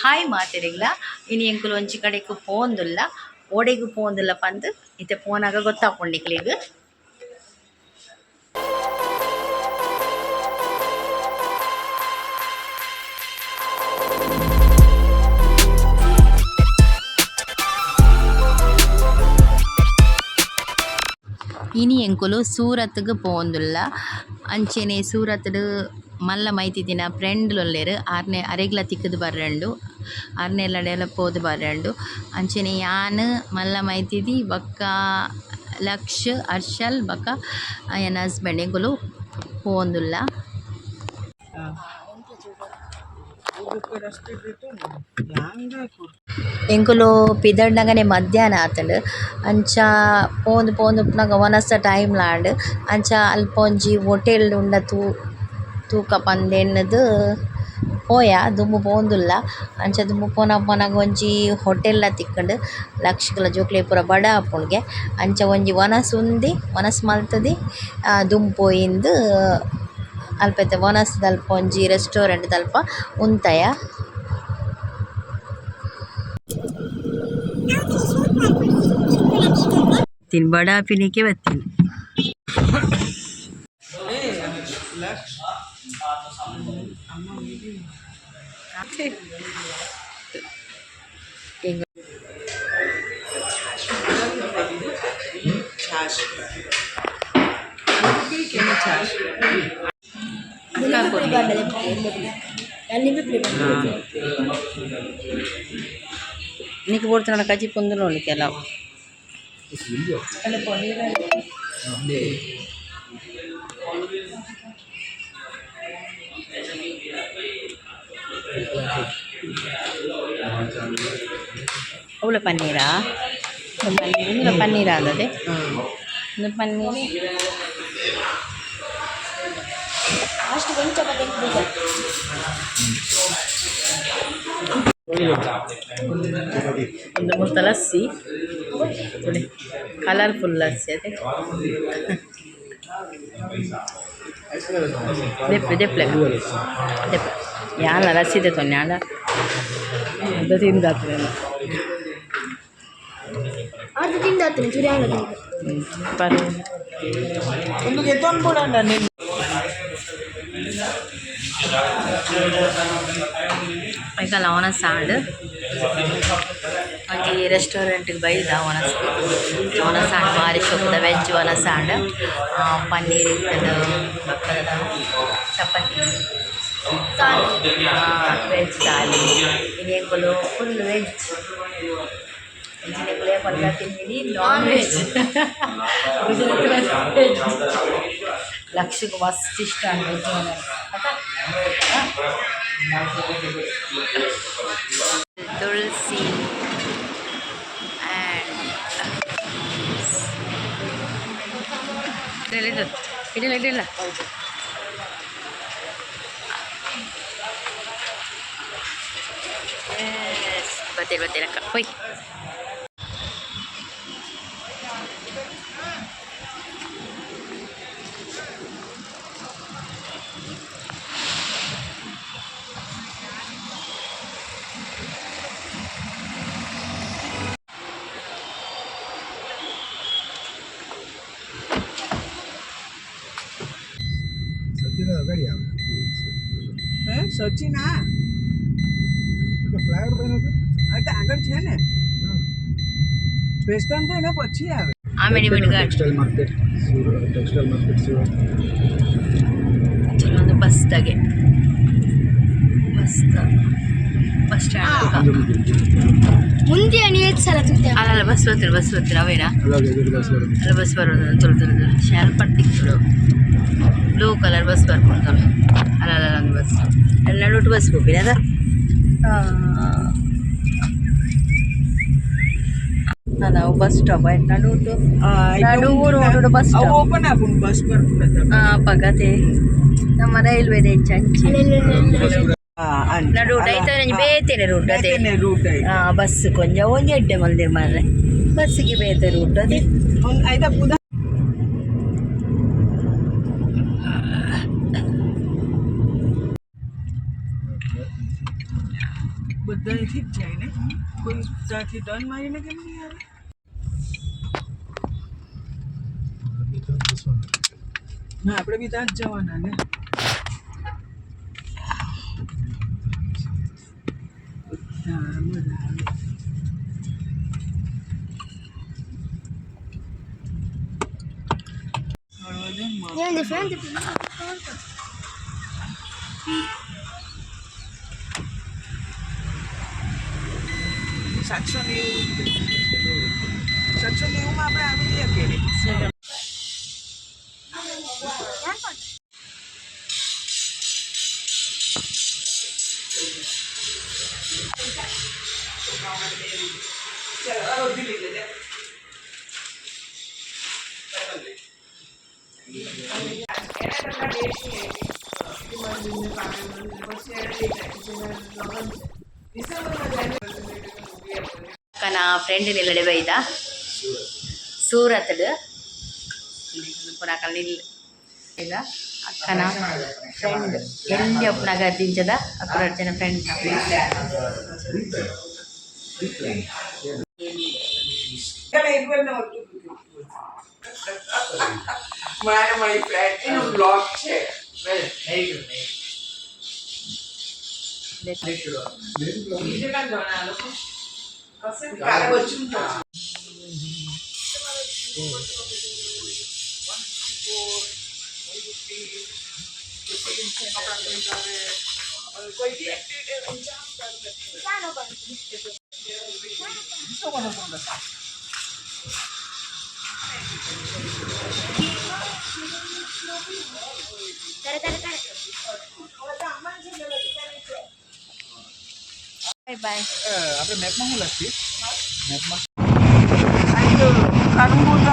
Hi ಮಾತೆರೆಗ್ಲ ಇನಿ ಎಂಕುಲು ಒಂಜಿ ಕಡೆಕ್ ಪೋವೊಂದುಲ್ಲ ಓಡೆಗ್ ಪೋವೊಂದುಲ್ಲ ಪಂದ್ ಇತ್ತೆ ಪೋನಾಗ ಗೊತ್ತಾಪುಂಡು ನಿಕ್ಲೆಗ್. ಇನಿ ಎಂಕುಲು ಸೂರತ್ಗ್ ಪೋವೊಂದುಲ್ಲ ಅಂಚೆನೆ ಸೂರತ್ಡ್ ಮಲ್ಲ ಮೈತಿದಿನ ಫ್ರೆಂಡ್ ಲು ಉಲ್ಲೆರ್ ಆರ್ನೆ ಅರೆಗ್ಲ ತಿಕ್ಕುದು ಬರ್ರೆ ಆರ್ನ ಇಲ್ಲಡೆಲ ಪೋದು ಬರ್ರೆ ಅಂಚೆನೆ ಯಾನ್ ಮಲ್ಲ ಮೈತಿದಿ ಬೊಕ್ಕ ಲಕ್ಷ್ ಹರ್ಷಲ್ ಬೊಕ್ಕ ಎನ್ನ ಹಸ್ಬೆಂಡ್ ಎಂಕುಲು ಪೋವೊಂದುಲ್ಲ. ಎಂಕುಲು ಪಿದಡ್ನಗನೆ ಮಧ್ಯಾಹ್ನ ಆತುಂಡು. ಅಂಚ ಪೋವೊಂದು ಪೋವೊಂದು ಉಪ್ಪುನಗ ವನಸ್ದ ಟೈಮ್ ಲ ಆಂಡ್. ಅಂಚ ಅಲ್ಪ ಒಂಜಿ ಹೊಟೇಲ್ ಉಂಡ ತೂಕ ಪಂದ್ ಎನ್ನುದು ಪೋಯ ದುಂಬು ಪೋವೊಂದುಲ್ಲ. ಅಂಚ ದುಂಬು ಪೋನ ಪೋನಗ ಒಂಜಿ ಹೊಟೇಲ್ ಲ ತಿಕ್ಕುಂಡು. ಲಕ್ಷ್ ಲ ಜೋಕ್ಲೆಗ್ ಪೂರ ಬಡ ಆಪುಂಡುಗೆ. ಅಂಚ ಒಂಜಿ ವನಸ್ ಉಂದಿ ವನಸ್ ಮಲ್ತುದಿ ದುಂಬು ಪೋಯಿಂದ್ ಅಲ್ಪ ಇತ್ತೆ ವನಸ್ದಲ್ಪ ಒಂಜಿ ರೆಸ್ಟೋರೆಂಟ್ ದಲ್ಪ ಉಂತಯ. ತಿನ್ ಬಡ ಆಪಿನಕ್ಕೆ ಬತ್ತೀನಿ. ನಿಕ್ ಬೋಡ್ತಾನ ಕಜಿ ಪೊಂದುನೋಲಿ ಕೆಲವು. ಅವ್ಲ ಪನ್ನೀರಾ? ಪನ್ನೀರ್ ಪನ್ನೀರ್ ಆದದೆ ಇಂದು ಪನ್ನೀರ್. ಒಂದು ಮುತ್ತ ಲಸ್ಸಿ, ಕಲರ್ಫುಲ್ ಲಸ್ಸಿ ಅದೇ. ದೆಪ್ಪೆ ದೆಪ್ಲೆ ದೆಪ್ಪೆ ಯಾನ್ಲ ಲಸ್ಸಿ ದೆತ್ತೊನ್ನೆ ಆಂಡ ಅರ್ಧ ತಿಂದಾತ್ರೆ. ಅರ್ಧ ತಿಂದಾತ್ರೆ ಚೂರು. ಪರು ಒಂದು ಗೆತ್ತೊಂದು ನಿನ್ನ. ಐಕಲ್ಲ ವನಸ್ ಆಂಡ್. ಒಂಜಿ ರೆಸ್ಟೋರೆಂಟ್ಗೆ ಬೈದ ವನಸ್. ವನಸ್ ಆಂಡ್ ಬಾರಿ ಶೋಕುದ ವೆಜ್ ವನಸ್ ಆಂಡ್. ಪನ್ನೀರ್ ಇತ್ತುಂಡು, ಬೊಕ್ಕ ಚಪಾತಿ, ವೆಜ್ ಥಾಲಿ. ಇನಿ ಎಂಕುಲು ಫುಲ್ ವೆಜ್. ಇಂಚಿನ ಪಲ್ಲ ತಿಂದಿನಿ ನಾನ್ ವೆಜ್, ಗುಜರಾತ್ ವೆಜ್. ಲಕ್ಷಕ್ಕೆ ಮಸ್ತ್ ಇಷ್ಟ ವೆಜ್. ತುಳಸಿ ಆ್ಯಂಡ್ ಇಲ್ಲ ಇಲ್ಲ ಇಲ್ಲ ಇಲ್ಲ. ಬತ್ತೀರಿ ಬತ್ತೀರಿ ಅಕ್ಕ ಹೋಯ್. સચિન અગાડી આવે. હે સચિન, આ તો ફ્લાયઓવર બન્યો હતો. હા, તો આગળ છે ને વેસ્ટર્ન, તો એના પછી આવે. ಆಮೇಲೆ ಬಿಡ್ಗ. Textile market, textile market Surat. ಚಲೋ ಒಂದು ಬಸ್ದಾಗೆ, ಬಸ್ ಬಸ್ ಸ್ಟ್ಯಾಂಡ್. ಮುಂದೆ ನೀವು ಸಲ ತೂತೆ. ಅಲ್ಲಲ್ಲ, ಬಸ್ ಬರ್ತೀರ, ಬಸ್ ಬರ್ತೀರ ಅವೇನಾ? ಅಲ್ಲ, ಬಸ್ ಬರೋದು. ಅಲ್ಲ, ಬಸ್ ಬರೋದು. ತುಳು ತುಳು ತುಳು ಶಾಲ್ ಪಡ್ತಿತ್ತು. ಬ್ಲೂ ಕಲರ್ ಬಸ್ ಬರ್ಕೊಂತಲ್ಲ. ಅಲ್ಲ ಅಲ್ಲ, ಒಂದು ಬಸ್ ನಡುಟು ಬಸ್ ಹೋಗಿನ ಅದ. ನಾವು ಬಸ್ ಸ್ಟಾಪ್ ಆಯ್ತು ನಡುಟು ನಡುವು road bus stop. Open ಆಪುಂಡು ಬಸ್ ಬರ್ಪುಂಡು. ಪಗತೆ ನಮ್ಮ ರೈಲ್ವೆ ಅಂಚಿ ನಡುಟು ಐತ ಒಂಜಿ ಬೇತೆನೆ ರೂಟ್ ಅದೇ. ರೂಟ್. ಬಸ್ ಕೊಂಚ ಒಂಜಿ ಎಡ್ಡೆ ಮಲ್ದಿರ್ ಮಾರ್ರೆ, ಬಸ್ಸಿಗೆ ಬೇತೆ ರೂಟ್ ಅದೇ. ಐತ ಪುದ. બધા અહીંથી જ જાય ને? કોઈ ત્યાંથી ટર્ન મારીને કેમ નહીં આવે? ના, આપણે બી ત્યાં જ જવાના ને. બધા મજા આવે. હળવદ. ఏంది ఫ్యాన్? 790, 790માં આપણે આવી જઈએ કે? ಅಕ್ಕನ ಫ್ರೆಂಡ್ ನಿಲ್ಲಡೆ ಬೈದ ಸೂರತ್ಡ್ ಪುನಃ ನಿಲ್ ಈಗ ಅಕ್ಕನ ಫ್ರೆಂಡ್ ಎಲ್ಲಿ ಒಪ್ಪನಾಗ ದಿಂಚದ ಅಕ್ಕನ ಜನ ಫ್ರೆಂಡ್. મારે મારી ફ્રેન્ડ એનો બ્લોગ છે. બીજે કાં જવાના આ લોકો? કશે કાલે બચ્ચું થશે. Bye bye. આપણે મેપમાં શું લખીએ, મેપમાં? కనుమూత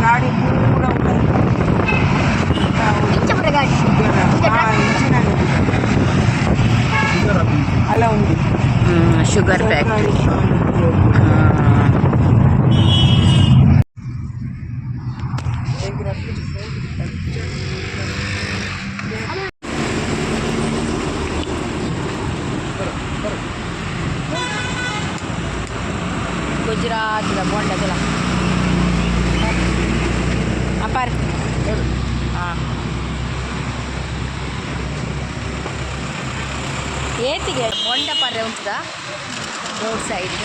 గాడి పూర. గాడి. Sugar office. అలా ఉంది. Sugar factory. ಗುಜರಾತ್ ಬೋಂಡ ತುಲ ಅಪಾರ್. ಹಾಂ, ಏತಿಗೆ ಬೊಂಡ ಪರ್ರೆ ಉಂಟುದ ರೋಡ್ ಸೈಡ್.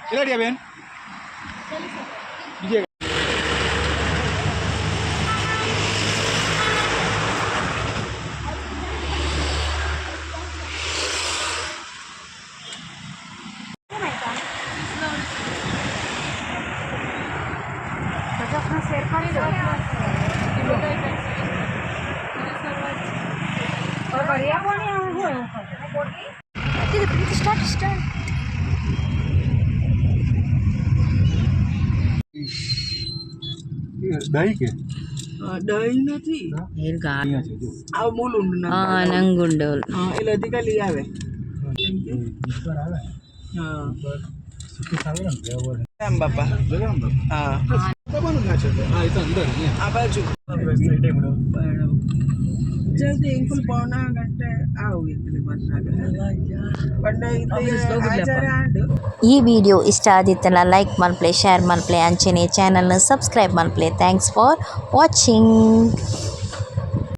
કેટલા થયા બેન? બીજે. Start start. દહીં કે? દહીં નથી. અહીંયા છે જો. આ મૂળ ઊંડ. ಹಾಂ, ನಂಗುಂಡು. હા, એ લતિકા લઈ આવે. ઉપર આવે. હા. ઉપર સુકી આવે ને ફ્લેવર. રામ બાપા. બરાબર. હા. દબાનું ના છે, હા, એ તો અંદર અહીંયા. આ બાજુ. જલ્દી ಇಂಕುಲ್ ಪೌನಾ ಗಂಟೆ ಆವು ಇತ್ತಲೆ ಬಂದಾಗ ಪಂಡ ಆಚಾರ ಆಂಡ್. ಈ ವಿಡಿಯೋ ಇಷ್ಟ ಆದಿತ್ತಲ್ಲ ಲೈಕ್ ಮಲ್ಪ್ಲೆ, ಶೇರ್ ಮಲ್ಪ್ಲೆ, ಅಂಚನೆ ಚಾನಲ್ನ ಸಬ್ಸ್ಕ್ರೈಬ್ ಮಲ್ಪ್ಲೆ. Thanks for watching.